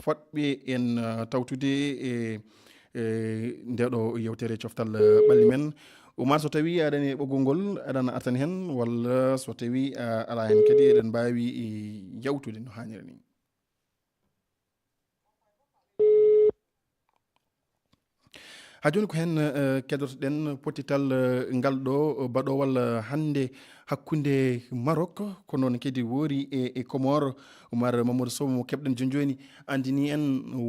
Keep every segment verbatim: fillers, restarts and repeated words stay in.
fotɓe en uh, tawtude e e ndeɗo yewtere coftal uh, ɓalli men. Oumar, so tawi aɗani e ɓoggol ngol, aɗana artan hen, walla so tawi uh, ala hen kadi eɗen mbawi e yawtude no haniri ni? Ha joni ko hen uh, keɗotoɗen pottital uh, ngal ɗo uh, baɗowal uh, hannde hakkunde Maroc, ko noon kadi woori e, e Comore. Oumar Mamadou Sow mo keɓɗen joni joni andini en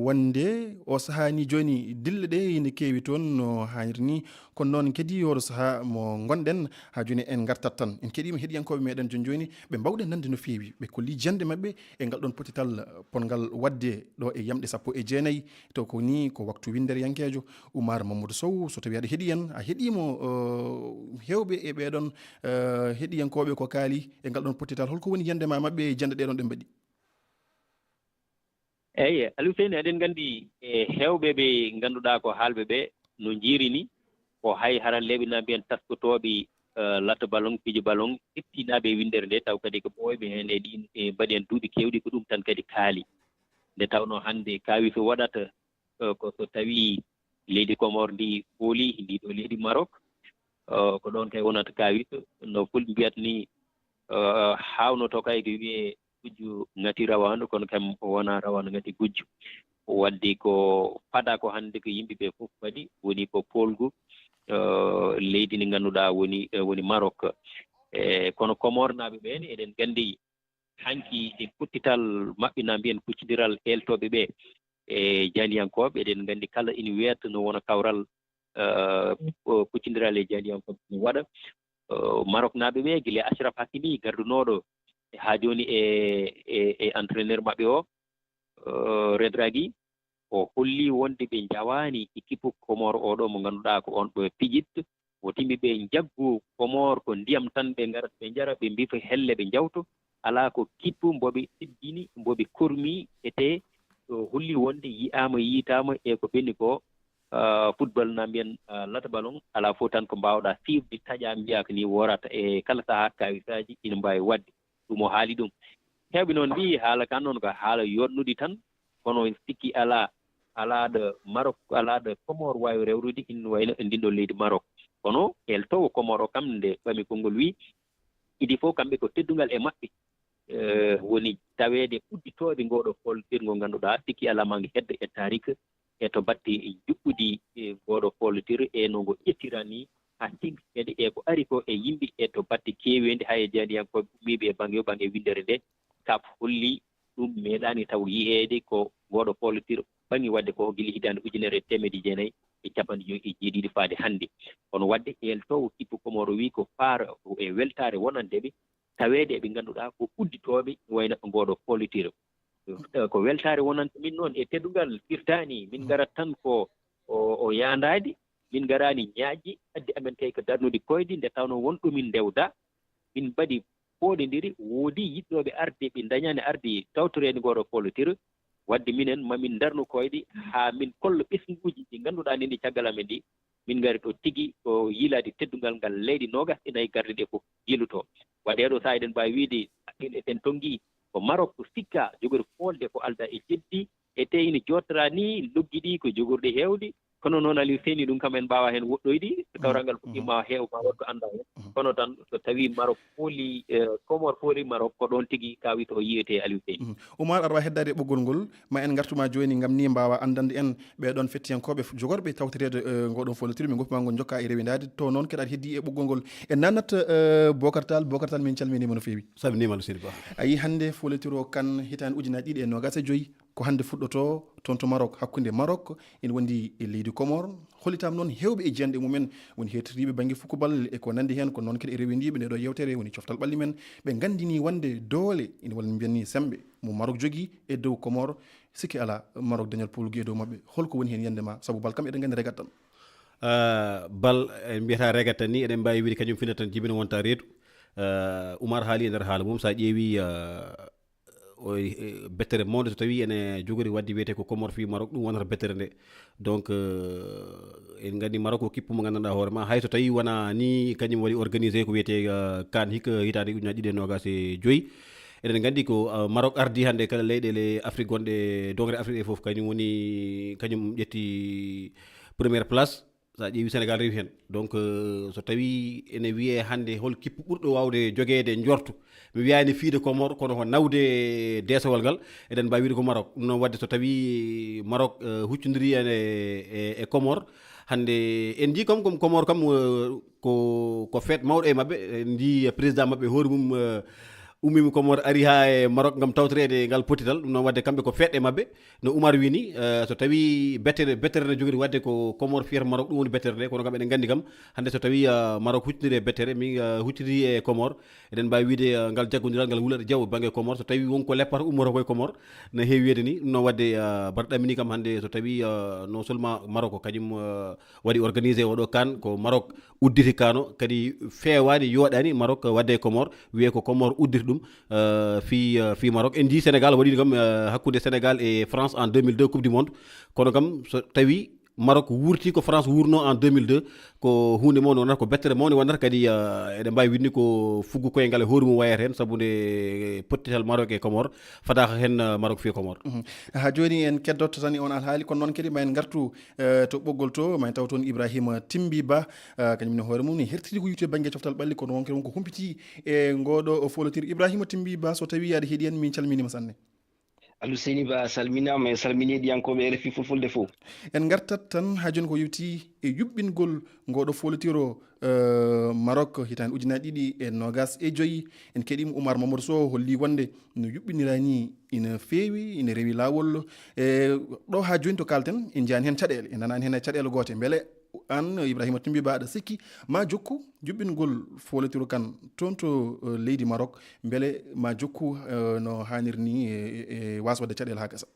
wonde o saaha ni joni dille ɗe ene keewi toon no haniri ni. Kono noon kadi oɗo saaha mo gonɗen ha joni en gartat tan, en keɗima heɗiyankoɓe meɗen joni joni, ɓe mbawɗen nande no feewi, ɓe kolli jiyande mabɓe e ngal ɗon pottital potngal wadde ɗo e yamɗe sappo e jeenayi. Taw ko ni ko waktu windereyankejo. Oumar Mamadou Sow, so tawi aɗa heɗi en, a heɗimo uh, hewɓe e ɓeɗon uh, heɗiyankoɓe ko kaali e ngal ɗon pottital, holko woni yiyande ma mabɓe e jiyande ɗeɗon ɗe mbaɗi? Eyyi, Aliou Seyni, eɗen nganndi e heewɓe ɓe ngannduɗaa ko haalɓe ɓe no njiiri ni, ko hay haralleeɓe na mbiyen taskotooɓe uh, latta ballon, piiji ballon, hettinaaɓe e winndere nde, taw kadi ko ɓooyɓe heen e ɗin e mbaɗi heen duuɓi keewɗi, ko ɗum tan kadi kaali. Nde tawnoo hannde kaawiso waɗata uh, ko so tawii leydi Comore ndi fooli ndi ɗo leydi Maroc, uh, ko ɗoon kay wonata kaawiso, no fulɓe mbiyata ni, uh, haawnotoo kay ko wiyee gujjo ngati rawaandu, kono kam o wonaa rawaandu ngati gujjo. Wadde ko fada ko hannde ko yimɓe ɓe fof mbaɗi, woni ko poolgu uh, leydi ndi ngannduɗaa woni, uh, woni Maroc. E kono Comore naaɓe ɓeen, eɗen nganndi hanki e pottital maɓɓe na mbiyen kuccondiral eeltooɓe ɓe e jaaliyankooɓe, eɗen nganndi kala ina weeta no wona kawral uh, kuccondiral e jaaliyankooɓe no waɗa. Uh, Maroc naaɓe ɓe, gila Achraf Hakimi gardunooɗo haa jooni e, e, e entraîneur maɓɓe o, uh, Regragui, o holli wonde ɓe njawaani équipe Comore oɗo mo ngannduɗaa ko on ɓe pijit. O timi ɓe njaggu Comore ko ndiyam tan ɓe ngarata ɓe njara, ɓe mbifa helle ɓe njawto. Alaa ko kippu mbo ɓe teddini, mbo ɓe kormi, ete o holli wonde yiyaama, yiytaama e ko ɓenni ko uh, football na mbiyen uh, lata ballon, alaa fof tan ko mbaawɗaa fiifde taƴa mbiyaa ko ni worata e kala sahaa kaawisaaji ina mbaawi waɗde. Ɗum o haali ɗum. Heewɓe noon mbiyi haala kan noon ko haala yooɗnudi tan, kono en sikki alaa, alaa ɗo Maroc, alaa ɗo Comore waawi rewrude ina wayno e ndin ɗo leydi Maroc. Kono eeltoowo Comore o kam nde ɓami konngol wi, idi fof kamɓe ko teddungal e maɓɓe. Eh, woni taweede udditooɓe ngooɗo fooltirngo ngannduɗaa sikki alaa maa ngi heddo e tarik e to batte juɓɓudi e ngooɗo fooltir e no ngo ƴettira ni haa tigi kadi e ko ari ko e yimɓe e to batte keeweendi haa e jaadiyankooɓe ummiiɓe e baŋnge o baŋnge winndere nde. Kaf holli ɗum meeɗaani taw yiyeede ko ngooɗo fooltir ɓaŋi waɗde ko gila hitaande ujunere e teemedde jeenayi e capanɗe joyi e jeeɗiɗi faade hannde. Kono waɗde eeltoowo kippu Komoro wi ko faar e weltaare wonande ɓe taweede eɓe ngannduɗaa ko udditooɓe wayno ngooɗo foolitiro. Ko weltaare wonanta min noon e teddungal firtaani min ngarat tan ko o yaandaade, min ngaraani ñaaƴde addi amen kay ko darnude koyɗe nde tawnoo won ɗo min ndewda. Min mbaɗi pooɗondiri, woodi yiɗɗooɓe arde ɓe ndañaani arde tawtoreede ngooɗo foolitiro. Waɗde minen mamin ndarnu koyɗe haa min kolla ɓesnguuji ɗi ngannduɗaa nini caggal amen ɗi. Min ngari ɗo tigi ko yiilaade teddungal ngal leyɗe noogas e nayi garɗe ɗe fof yiilotoo. Waɗde ɗo sahaa eɗen mbaawi wiyde eɗen tonngi ko Marok ko sikka jogori foolde ko aldaa e jeddi e tee ina jooɗtoraa nii luggi ɗi ko jogorɗi heewɗi. Kono noon Aliou Seyni ɗum kam en mbaawaa heen woɗɗoyde, kawral ngal fuɗɗiima heew maa waɗ ko anndaa heen. Kono tan so tawii Marok fooli Komor fooli Marok ko ɗoon tigi kaawito o yiyetee Aliou Seyni. Oumar, aɗa waawi heddaade e ɓoggol ngol. Ma en ngartu ma jooni ngam ni mbaawa anndande en ɓee ɗoon fettiyankooɓe jogorɓe tawtoreede ngoo ɗoon foolotiri, min ngoppi ma ngol njokka e rewindaade to noon kadi aɗa heddii e ɓoggol ngol. En naatnat Bocar Tall. Bocar Tall, min calminii ma no feewi. Salminiima no seydi Ba. A yii hannde foolotiro kan hitaande ujunaaji ɗiɗi e noogaas e joyi ko hannde fuɗɗotoo toon to Marok, hakkunde Marok ina wondi e leydi Komor. Hollitaama noon heewɓe e jiyanɗe mumen woni heetortiiɓe bannge fukubal e ko nanndi heen, ko noon kadi e rewindiiɓe ndee ɗoo yeewtere woni coftal ɓalli men. Ɓe nganndinii wonde doole ina walla mbiyen ni semmbe mo Marok jogii e dow Komor. Sikke alaa Marok dañat poolgu e dow maɓɓe. Holko woni heen yiyannde ma? Sabu bal kam eɗen nganndi regat tan. Bal en mbiyata regat tan ni, eɗen mbaawi wiyde kañum finata tan jibina wonta reedu. Oumar haali e nder haala mum, so a ƴeewi o bettere mawde so tawi ene jogori wadde wiyete ko Comore fii Maroc, ɗum wonata bettere nde. Donc en nganndi Maroc ko kippu mo nganndanɗaa hoore ma, hay so tawi wona ni kañum waɗi organisé ko wiyete kan hikka hitaande ujunaaji ɗiɗi e noogaas e joyi. Eɗen nganndi ko, uh, Maroc ardii hannde kala leyɗeele Afrique gonɗe dogre Afrique ɗe fof, kañum woni, kañum ƴetti première place. So a ƴeewi Sénégal rewi heen. Donc, euh, so tawi ene wiyee hannde hol kippu ɓurɗo waawde jogeede njortu, mi wiyaani fiyde Comores, kono ko nawde deesowal ngal, eɗen mbaawi wiyde ko Maroc. Ɗum noon waɗde so tawi Maroc, euh, huccondiri e, e, e Comores, hannde en njii kam, comme Comores kam, euh, ko, ko fête mawɗo e maɓɓe, en njii président maɓɓe hoore mum, euh, ummiima Comores, ari haa e Maroc ngam tawtoreede ngal pottital. Ɗum noon waɗde kamɓe ko fête e maɓɓe. No Oumar wii ni, eh, so tawi bettere, bettere no jogori waɗde ko Comores fiyata Maroc, ɗum woni bettere nde. Kono kam eɗen nganndi kam, hannde so tawi, eh, Maroc huccondiri e bettere, min, eh, huccondiri e Comores, eɗen mbaawi wiyde, eh, ngal jaggondiral ngal wulata jaw bannge Comores. So tawi won ko leppata ummoto koye Comores, no heewi wiyde ni. Ɗum noon waɗde, eh, mbaɗa ɗaminii kam hannde so tawi, eh, non seulement Maroc ko kañum, eh, waɗi organisé oɗo kan, ko Maroc udditi kano, kadi feewaani, yooɗaani Maroc waɗde e Comores, wiyee ko Comores udditi ɗum, euh, fii, euh, fii Maroc. En njii Sénégal waɗiino kam, euh, hakkunde Sénégal e France en deux mille deux Coupe du Monde. Kono kam so tawi Maroc wuurti ko France wuurno en deux mille deux, ko huunde mawnde wonata, ko bettere mawnde wonata, kadi, euh, eɗen mbaawi wiɗde ko fuggu koyngal e hoore mum wayata heen, sabu nde pottital Maroc e Comores, fadaaka heen, euh, Maroc fii Comores. Mhm. Haa jooni en keddotto tan e on alhaali, kono noon kadi ma en ngartu, eh, to ɓoggol to, ma en taw toon Ibrahima Timbi Ba, eh, kañum ne hoore mum ne hertiri ko yiwti e bannge coftal ɓalli, kono wonko, wonko humpiti e ngooɗo o foolotir. Ibrahima Timbi Ba, so tawi aɗa heɗi en, min calminiima sanne. Aluseyni Ba, a salminaama, en salmini heɗiyankooɓe R F I Fulfulde fof. En ngartat tan haa jooni ko yowti e yuɓɓingol ngooɗo foolotiro, eh, Maroc hitaande ujunaaji ɗiɗi e noogaas e joyi. En keɗiima Oumar Mamadou Sow holli wonde no yuɓɓinira ni ina feewi, ina rewi laawol. E ɗo haa jooni to kaalten, en njaani heen caɗeele, en nanaani heen hay caɗeele goote. Mbele aan, Ibrahima Timbi Ba, aɗa sikki ma jokku yuɓɓingol foolotiro kan toon to, eh, leydi Maroc, mbele ma jokku, eh, no haaniri ni e, e, e waas waɗde caɗeele haa gasa?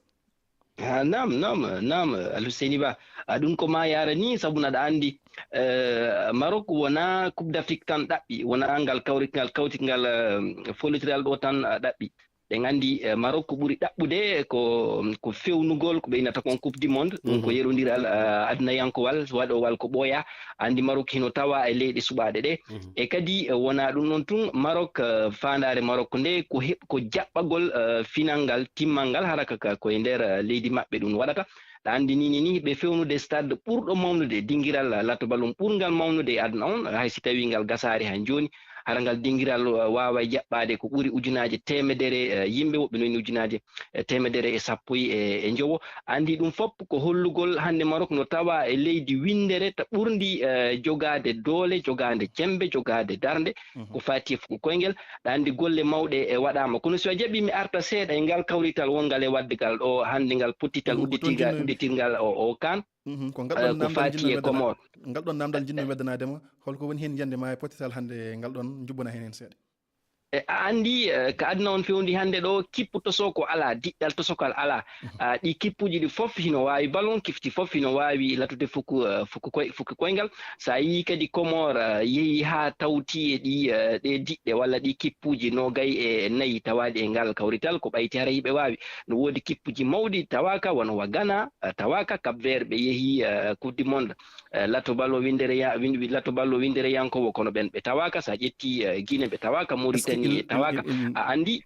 Ah, naam, naam, naam, Alhuseyni Ba. Ah, ɗum ko ma yaara ni, sabu naɗa anndi, eh, Maroc wonaa Coupe d'Afrique tan ɗaɓɓi, wonaa ngal kawri-, ngal kawti ngal, eh, foolitiral ɗo tan, ah, ɗaɓɓi. Ɗen anndi, eh, Maroc ko ɓuri ɗaɓɓude ko, ko fewnugol ko ɓe innata kon Coupe du Monde. Ɗum ko yerondiral, eh, adunayankowal, waɗowal ko ɓooya. Anndi Maroc hino tawa e leyɗe suɓaaɗe ɗe. Mhm. E kadi, eh, wonaa ɗum ɗon tun, Maroc, eh, faandaare Maroc nde ko heɓ-, ko jaɓɓagol, eh, final ngal, timmal ngal, hara ka, ka, ko e nder, eh, leydi maɓɓe ɗum waɗata. Ɗa anndi ni, ni, ni, ɓe fewnude stade ɓurɗo mawnude, dingiral, eh, latto ballon ɓurngal mawnude e aduna on, hay si tawii ngal gasaari han jooni, hara ngal dingiral, eh, waaway jaɓɓaade ko ɓuri ujunaaje teemedere, eh, yimɓe, woɓɓe no inni ujunaaje, eh, teemedere e sappo e, e njowo. Anndi ɗum fof ko hollugol hannde Maroc no tawa e leydi winndere ta ɓurndi, eh, jogaade doole, jogaade cemmbe, jogaade darnde, mhm, ko faati e fuku koyngel. Ɗa anndi golle mawɗe e waɗaama. Kono si a jaɓii mi arta seeɗa e ngal kawrital wonngal e waɗde gal ɗo hannde ngal pottital, mhm, ko toon udditigal, jinno-, udditirgal o, o kan, mhm, ko ngal eh, ɗon ko namdal faati jinno e weddana-, Comores. Ngal ɗon namdal jinno weddanaade ma. Holko woni heen yiyannde ma e pottital hannde ngal ɗon njubbana heen heen seeɗa? E, a anndi, eh, ka aduna on fewndi hannde ɗo, kippu tosoko alaa, diɗɗal tosokal alaa. Mhm. Ah, ɗi kippuuji ɗi fof hino waawi ballon, kifti fof hino waawi latude fuku, eh, fuku koy-, fuku koyngal. So a yii kadi Comores, eh, yehi haa tawti e ɗi, eh, ɗe diɗɗe walla ɗi kippuuji noogay e nayi tawaaɗi e ngal kawrital, ko ɓayti hara hiɓe waawi. No woodi kippuuji mawɗi tawaaka, wano wa Ghana, eh, tawaaka, Cap Vert ɓe yehi, eh, Coupe du Monde. Eh, lato ballo winndere ya-, win-, wi-, lato ballo winndereyankowo kono ɓen ɓe tawaaka, so a ƴetti, eh, Guinée ɓe tawaaka, Mauritanie ɓe tawaaka. A anndi?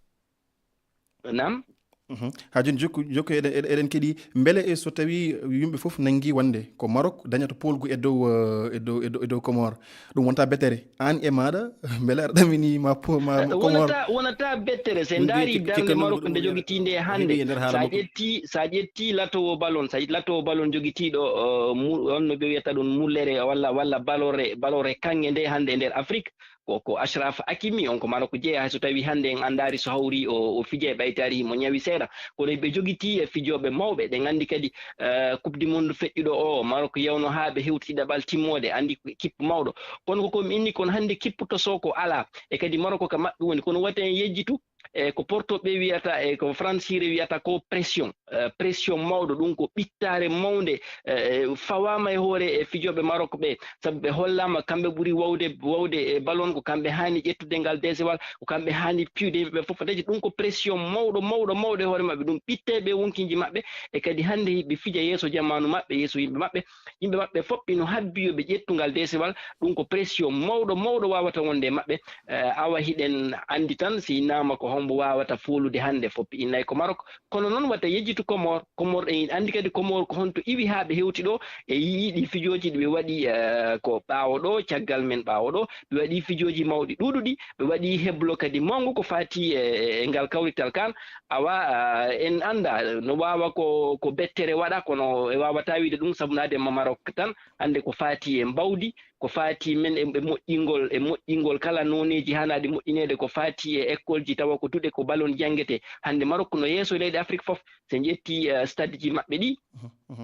Naam? Mhm. Haa jooni jokku, jokku eɗen, eɗen, eɗen keɗi. Mbele e so tawi yimɓe fof nanngi wonde ko Maroc dañata poolgu e dow, eh, e dow, e dow, e dow Comores, ɗum wonta bettere? Aan e maaɗa, mbele aɗa ɗamini ma po-, ma, eh, ma Comores? Wonata, wonata bettere. So en ndaari darnde Maroc nde jogitii nde hannde, so a ƴetti, so a ƴetti latowo ballon, so a ƴetti latowo ballon jogitiiɗo, eh, mu-, on no ɓe wiyata ɗum mullere walla, walla balore, balore kaŋŋe nde hannde e nder Afrik, ko, ko Achraf Hakimi, on ko Maroc jeyaa, hay so tawi hannde en anndaari so hawri o, o fija e ɓaytaari himo ñawi seeɗa. Kono ɓe jogitii e fijooɓe mawɓe, ɗen anndi kadi, eh, Coupe du Monde feƴƴuɗo o, Maroc yawno haa ɓe hewti ɗiɗaɓal timmoode, anndi ko kippu mawɗo. Kono ko ko mi inni kon hannde kippu tosoko alaa. E kadi Maroc ka maɓɓe woni. Kono wata en yejjitu, e ko porto ɓe wiyata, e ko fransire wiyata ko pression. Eh, pression mawɗo, ɗum ko ɓittaare mawnde, eh, fawaama e hoore e fijooɓe Maroc ɓe, sabu ɓe hollaama kamɓe ɓuri wawde, wawde e ballon, ko kamɓe haani ƴettude ngal deesewal, ko kamɓe haani piyude yimɓe ɓe fof. Dañi ɗum ko pression mawɗo, mawɗo, mawɗo e hoore maɓɓe. Ɗum ɓitte ɓe wonkinji maɓɓe, e kadi hannde ɓe fija yeeso jamaanu maɓɓe, yeeso yimɓe maɓɓe. Yimɓe maɓɓe fof ɓe no habbi yo ɓe ƴettu ngal deesewal. Ɗum ko pression mawɗo, mawɗo wawata wonde e maɓɓe. Eh, awa hiɗen anndi tan, si innama ko hombo wawata folude hannde foppi innay ko Maroc. Kono noon wata yejjitu Comore. Comore, en anndi kadi Comore ko honto iwi haa ɓe hewti ɗo. E yii ɗi fijooji ɗi ɓe waɗi, eh, ko ɓaawo ɗo, caggal men ɓaawo ɗo, ɓe waɗi fijooji mawɗi ɗuuɗuɗi, ɓe waɗi heblo kadi mawngo ko faati e, e, e ngal kawrital kan. Awa, ah, en annda no waawa ko, ko bettere waɗa, kono e waawata wiide ɗum sabu naade ma Maroc tan, hannde ko faati e mbawdi, ko faati men e, e moƴƴingol, e moƴƴingol kala nooneeji haanaaɗi moƴƴineede, ko faati e école ji tawa ko duɗe, ko ballon janngete. Hannde Maroc no yeeso leyɗe Afrique fof. So en ƴetti, eh, stade ji maɓɓe ɗi,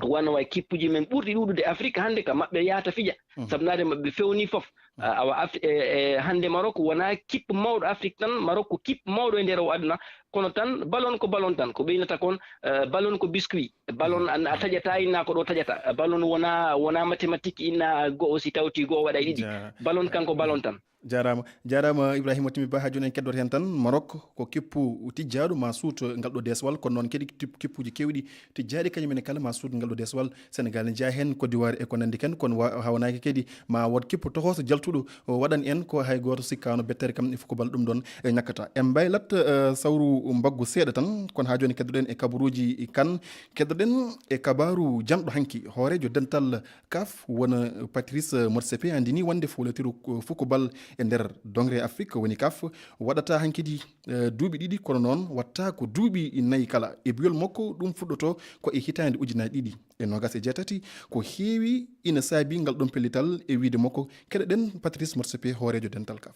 wano way kippuji men ɓurɗi ɗuuɗude Afrique, hannde ka maɓɓe yahata fija. Sabu naade maɓɓe fewni fof. Ah, awa Af-, e, e, hannde Maroc wona kippu mawɗo Afrique tan, Maroc ko kippu mawɗo e nder o aduna. Kono tan, ballon ko ballon tan, ko ɓeynata kon, eh, ballon ko biscuit. Ballon an, a taƴata inna ko ɗo taƴata. Ballon wona, wona mathématique inna go'o si tawti go'o waɗa e ɗiɗi. Ja-, ballon kanko ballon tan. Jarama, jarama Ibrahima Timi Ba. Ha joni en keddot hen tan Maroc ko kippu tijjaɗo ma suut ngal ɗo deswal, kono noon kadi kip-, kippuji kewɗi tijjaɗi kañum en kala ma suut ngal ɗo deswal. Sénégal ne jeeya hen, Côte d'Ivoire e ko nandi ken, kono wa-, hawnaki kadi ma wot kippu tohos jaltuɗo o waɗan en ko hay goto sikkano bettere kam e fukobal ɗum ɗon e ñakkata. En mbaylat, eh, sawru mbaggu seeɗa tan, kono ha joni keddoɗen e kabaruji kan, keddoɗen e kabaru janɗo hanki, hoorejo dental kaf wona Patrice Motsepe andini wonde foolotiro fukobal e nder dongre Afrique woni kaf waɗata hankidi, eh, duuɓi ɗiɗi, kono noon watta ko duuɓi nayi kala. E biyol makko, ɗum fuɗɗoto ko e hitaande ujunaaji ɗiɗi e noogas e jeetati. Ko heewi ina saabi ngal ɗon pellital e wiide makko. Keɗoɗen Patrice Motsepe, hoorejo dental kaf.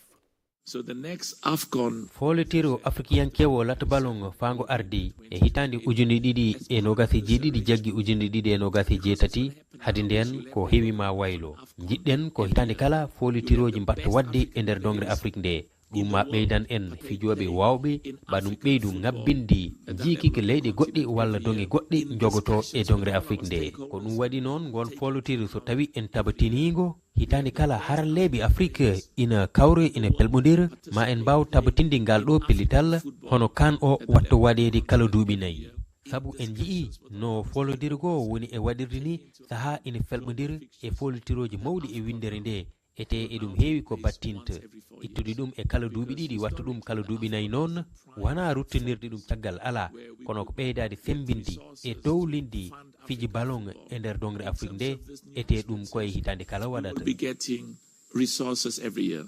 So the next AFCON. Foolotiro afrikiyankewo latbalon faango ardi e hitaande ujunaaji ɗiɗi e noogas e jeeɗiɗi jaggi ujunaaji ɗiɗi e noogas e jeetati. Hadi nden ko heewi ma waylo. Jiɗɗen ko hitaande kala foolitirooji mbatta waɗde e nder dongre Afrique nde. Ɗum ma ɓeydan en fijooɓe waawɓe, ɓa ɗum ɓeydu ŋabbinndi jiikike leyɗe goɗɗe walla doŋe goɗɗe njogoto e dongre Afrique nde. Ko ɗum waɗi noon ngol foolotiri so tawi en tabatiniingo, hitaande kala haralleeɓe Afrique ina kawre ina pelɓondira, ma en mbaaw tabatinde ngal ɗo pellital hono kan o watta waɗeede kala duuɓi nayi. Sabu en nji'i no foolotiri goo woni e waɗirde ni sahaa ina felɓondira e foolitirooji mawɗi e winndere nde. Ete eɗum heewi ko battinta. Ittude ɗum e kala duuɓi ɗiɗi, watta ɗum kala duuɓi nayi noon, wonaa ruttinirde ɗum caggal alaa, kono ko ɓeydaade semmbinndi e dowlindi fiji ballon e nder dongre Afrique nde, ete ɗum ko e hitaande kala waɗata. We'll be getting resources every year.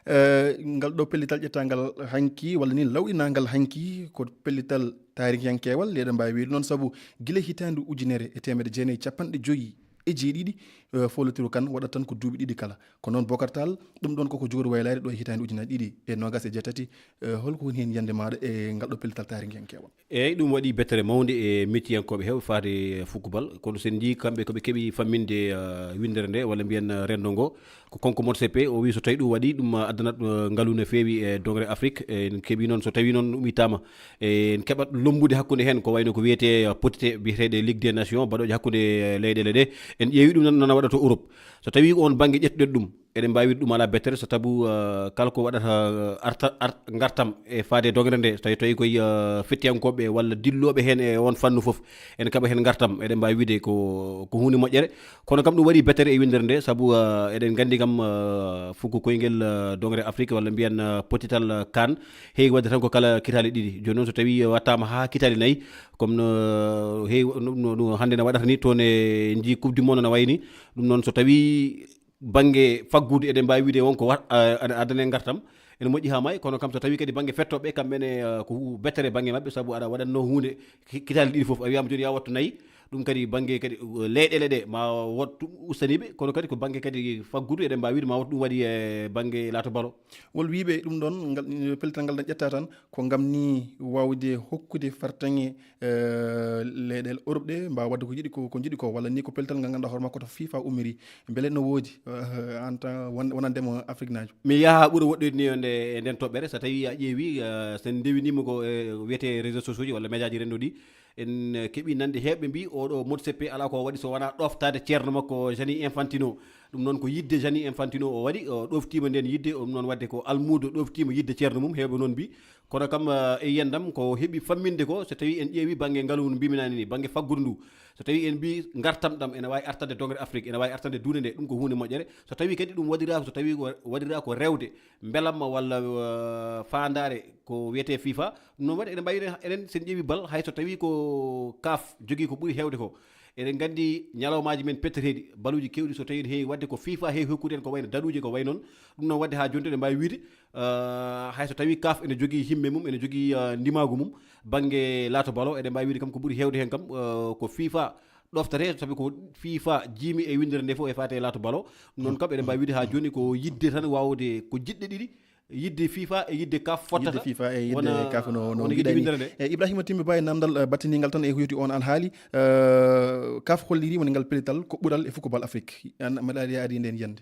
Eh, ngal ɗo pellital ƴettangal hanki, walla ni lawɗinangal hanki, ko pellital taarikiyankeewal, eɗen mbaawi wiide noon, sabu gila hitaande ujunere e teemedde jeenayi e capanɗe joyi e jeeɗiɗi, eh, foolotiro kan waɗata tan ko duuɓi ɗiɗi kala. Ko noon Bocar Tall, ɗum ɗon koko jogori waylaade ɗo e hitaande ujunaaji ɗiɗi e noogas e jeetati, eh, holko woni heen yiyannde maaɗa e ngal ɗo pellital taarikiyankeewal? Eyyi, ɗum waɗi bettere mawnde e mettiyankooɓe heewɓe faade fukubal. Kono so en njii kamɓe ko ɓe keɓi famminde, eh, winndere nde, walla mbiyen, eh, renndo ngo, ko kanko Motsepe, o wi so tawi ɗum waɗi, ɗum, eh, addanat, eh, ngalu no feewi e dongre Afrique. Eh, en keɓi noon, so tawi noon ɗum ittaama, eh, en keɓat lommbude hakkunde heen ko wayno ko wiyetee, eh, potite biyeteeɗe Ligue des Nations, baɗooje hakkunde, eh, leyɗeele ɗe. En ƴeewi ɗum noon, noon waɗata Europe. So tawi ko on bannge ƴettuɗen ɗum, eɗen mbaawi wiide ɗum alaa bettere, so tabu, eh, kala ko waɗata, eh, arta-, ar-, ngartam e faade e dongre nde, so tawi, tawi koye, eh, fettiyankooɓe walla dillooɓe heen e on fannu fof, ene kaɓa heen ngartam, eɗen mbaawi wiide ko, ko huunde moƴƴere. Kono kam ɗum waɗi bettere e winndere nde, sabu, eh, eɗen nganndi kam, eh, fukku koyngel, eh, dongre Afrique walla mbiyen, eh, pottital, eh, kan, heewi waɗde tan ko kala kitaale ɗiɗi. Jooni noon so tawi wattaama haa kitaale nayi, comme no heewi, no, no, no hannde no waɗata ni, toon e njii Coupe du Monde no wayi ni. Ɗum noon so tawi bannge faggudu, eɗen mbaawi wiide won ko wa-, a-, a-, adane ngartam, ene moƴƴi haa maayi, kono kam so tawi kadi bannge fettooɓe, kamɓe ne, eh, ko hu-, bettere bannge maɓɓe, sabu aɗa waɗatno huunde ki-, kitaale ɗiɗi fof, a wiyaama jooni yaa wattu nayi, ɗum kadi bannge kadi, eh, leyɗeele ɗe ma wattu ustaniiɓe, kono kadi ko bannge kadi faggudu, eɗen mbaawi wiide ma wattu ɗum waɗi e bannge laato balo. Wol wiiɓe ɗum ɗon, ngal, pellital ngal ɗon ƴetta tan, ko ngam ni waawde hokkude fartaŋŋe, eh, leyɗeele Europe ɗe, mbaawa waɗde ko yiɗi ko, ko njiɗi ko, walla ni ko pellital ngal ngannduɗaa hoore makko to FIFA ummiri. Mbele no woodi, eh, en tant won-, wonandema Afrique naajo? Mi yaha ɓura woɗɗoyde ni e nde, e nden toɓɓere, so tawi a ƴeewi, eh, so en ndewinima ko, eh, wiyete réseaux sociaux ji walla média ji renndo ɗi, en, eh, keɓi nande heewɓe mbi oɗo Motsepe alaa ko waɗi so wonaa ɗoftaade ceerno makko Gianni Infantino. Ɗum noon ko yiɗde Gianni Infantino o waɗi, o ɗoftiima nden yiɗde, ɗum noon waɗde ko almuudo ɗoftiima yiɗde ceerno mum, heewɓe noon mbi. Kono kam, eh, e yiyannde am, ko heɓi famminde ko, so tawii en ƴeewi bannge ngalu no mbimi naane ni, bannge faggudu ndu, so tawii en mbi ngartam ɗam ene waawi artande dongre Afrique, ene waawi artande duunde nde, ɗum ko huunde moƴƴere. So tawii kadi ɗum waɗiraa, so tawii ko waɗiraa ko rewde mbelamma walla, eh, faandaare ko wiyetee fifa, ɗum noon waɗi eɗen mbaawi enen, enen so en ƴeewi bal, hay so tawii ko kaf jogii ko ɓuri heewde ko, eɗen nganndi ñalawmaaji men petteteeɗi, baluuji keewɗi so tawii ene heewi waɗde ko fifa heewi hokkude en ko wayno daɗuuje ko wayi noon. Ɗum noon waɗde haa jooni eɗen mbaawi wiyde, eh, hay so tawii kaf ene jogii himme mum, ene jogii, eh, ndimaagu mum, bannge laato balo, eɗen mbaawi wiyde kam ko ɓuri heewde heen kam, eh, ko fifa ɗoftata, sabi ko fifa jiimi e winndere nde fof e faate e laato balo. Ɗum noon kam eɗen mbaawi wiyde haa jooni ko yiɗde tan waawde ko jiɗɗe ɗiɗi, yiɗde fifa e yiɗde kaf fottata. Yiɗde fifa e yiɗde wona, kaf no, no wona yiɗde mbiɗani. Winndere nde. E Ibrahima Timbi Ba e namdal, eh, battiningal tan e ko yowti on alhaali. Eh, kaf holliri woni ngal pellital ko ɓural e football Afrique. An, mbaɗa ari, ari nden yiyannde.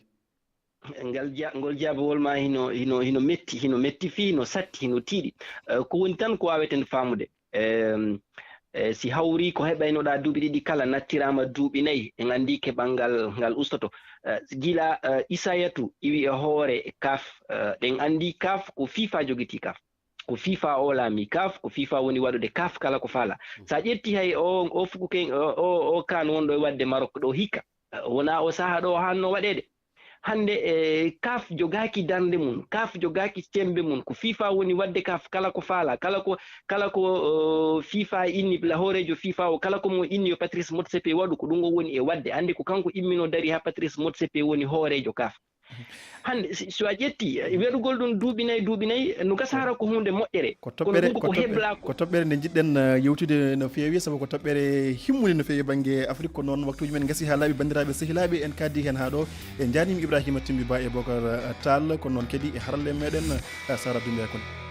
Ngal ja-, ngol jaabawol ma hino, hino, hino metti, hino metti fii, hino satti, hino tiiɗi. Eh, ko woni tan ko waaweten faamude. Em, eh, si hawri ko heɓaynoɗaa duuɓi ɗiɗi kala nattiraama duuɓi nayi, en anndi keɓal ngal, ngal ustoto. Eh, gila, eh, Isayatu iwi e hoore kaf, eh, ɗen anndi kaf ko fifa jogiti kaf. Ko fifa o laami kaf, ko fifa woni waɗude kaf kala ko faala. Sa ƴetti hay o, o fuku ken, o, o, o kan wonɗo e waɗde Maroc ɗo hikka. Eh, wona o saha ɗo o hanno waɗeede. Hannde, eh, kaf jogaaki darnde mum, kaf jogaaki cembe mum. Ko fifa woni waɗde kaf kala ko faala, kala ko, kala ko, eh, fifa inni, la hooreejo fifa o, kala ko mo inni yo Patrice Motsepe waɗu, ko ɗum o woni e waɗde. Hannde ko kanko immino dari haa Patrice Motsepe woni hooreejo kaf. Hannde, si, so a ƴetti, eh, weɗugol ɗum duuɓi nayi, duuɓi nayi, no gasa hara ko huunde moƴƴere. Ko Kono toɓɓere, ɗum ko ko ko toɓɓe-, heblaa ko. Ko toɓɓere nde njiɗɗen, eh, yewtude no feewi, sabu ko toɓɓere himmunde no feewi bannge Afrique. Ko noon waktuuji men ngasi haa laaɓi, banndiraaɓe sehilaaɓe, en kaaddi heen haa ɗo. En njaarniima Ibrahima Timbi Ba e Bocar, eh, Tall, kono noon kadi e haralleeɓe meɗen, eh, Sara Doumbia Kone.